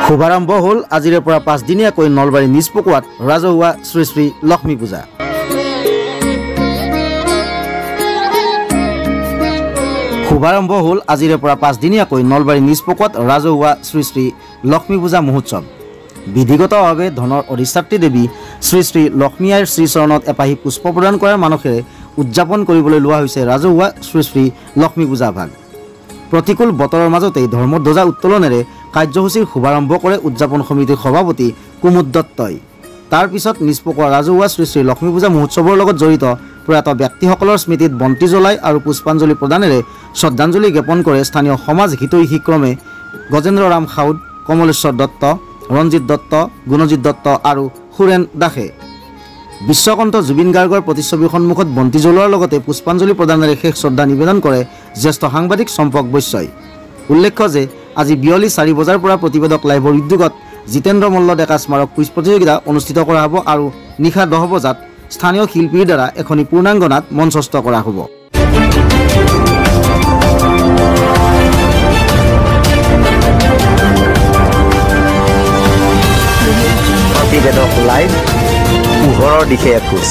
শুভাৰম্ভ হ'ল আজিৰে পৰা পাঁচদিনীয়াকৈ নলবাৰী নিজ পকোৱাত ৰাজহুৱা শ্ৰী শ্ৰী লক্ষ্মী পূজা। শুভাৰম্ভ হ'ল আজিৰে পৰা পাঁচদিনীয়াকৈ নলবাৰী নিজ পকোৱাত ৰাজহুৱা শ্ৰী শ্ৰী লক্ষ্মী পূজা মহোৎসৱ। বিধিগতভাৱে ধনৰ অধিষ্ঠাত্ৰী দেৱী শ্ৰী শ্ৰী লক্ষ্মী আইৰ শ্ৰীচৰণত এপাহি পুষ্প প্ৰদান কৰাৰ মানসেৰে উদযাপন কৰিবলৈ লোৱা হৈছে ৰাজহুৱা শ্ৰী শ্ৰী লক্ষ্মী পূজা ভাগ। প্ৰতিকূল বতৰৰ মাজতেই ধৰ্মধ্বজা উত্তোলনেৰে কাৰ্যসূচীৰ শুভাৰম্ভ কৰে উদযাপন সমিতিৰ সভাপতি কুমুদ দত্তই। তাৰ পিছত নিজ পকোৱা ৰাজহুৱা শ্ৰী শ্ৰী লক্ষ্মী পূজা মহোৎসৱৰ লগত জড়িত প্ৰয়াত ব্যক্তিসকলৰ স্মৃতিত বন্তি জ্বলাই আৰু পুষ্পাঞ্জলি প্ৰদানেৰে শ্ৰদ্ধাঞ্জলি জ্ঞাপন কৰে স্থানীয় সমাজ হিতৈষী ক্ৰমে গজেন্দ্ৰ ৰাম সাউদ, কমলেশ্বৰ দত্ত, ৰঞ্জিত দত্ত, গুণজিৎ দত্ত আৰু সুৰেণ দাসে। বিশ্বকণ্ঠ জুবিন গাৰ্গৰ প্ৰতিচ্ছবিৰ সন্মুখত বন্তি জ্বলোৱাৰ লগতে পুষ্পাঞ্জলি প্ৰদানেৰে শেষ শ্ৰদ্ধা নিবেদন কৰে জ্যেষ্ঠ সাংবাদিক চম্পক বৈশ্যই। উল্লেখ্য যে আজি বিয়লি 4 বজাৰ পৰা প্ৰতিবেদক লাইভৰ উদ্যোগত জিতেন্দ্ৰ মল্ল ডেকা স্মাৰক কুইজ প্ৰতিযোগিতা অনুষ্ঠিত কৰা হ'ব আৰু নিশা 10 বজাত স্থানীয় শিল্পীৰ দ্বাৰা এখনি পূৰ্ণাংগ নাট মঞ্চস্থ কৰা হ'ব। প্ৰতিবেদক লাইভ, পোহৰৰ দিশে এখোজ।